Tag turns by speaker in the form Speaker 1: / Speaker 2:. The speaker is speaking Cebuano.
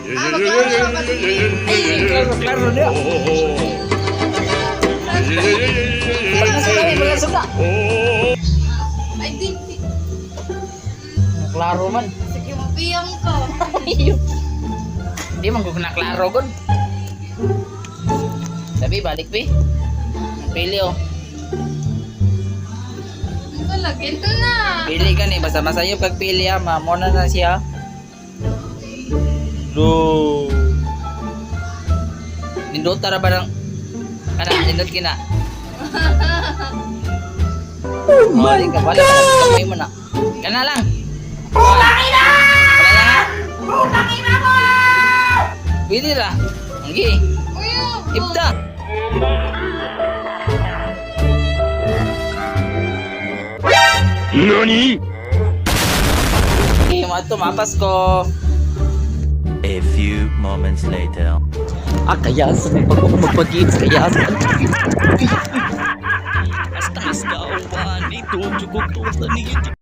Speaker 1: Ah, maklaro siya kasi.
Speaker 2: Ay, klaro, klaro niya. Pagkasuka, pagkasuka.
Speaker 1: Ay, di. Di.
Speaker 2: Klaro man.
Speaker 1: Sige, mapiyang ko.
Speaker 2: Di man ko na klaro gud. Sabi balik bi. Pili oh.
Speaker 1: Ito lagi na.
Speaker 2: Pili ka ni basta masayop kag pili ah, mamo na na siya. Do. Nindot ra ba ng kana nindot kina. Oh my God. Wala ka, kamay mo na. Kana lang. Putang ina! Wala lang ah. Putang ina mo! Pili ra. Anggi.
Speaker 1: Uy, oh.
Speaker 2: Ibda.
Speaker 3: NANI?
Speaker 2: Okay, mato mapas ko.
Speaker 4: A few moments later.
Speaker 2: Ah, kaya sa pag kaya sa Hasta hasta ito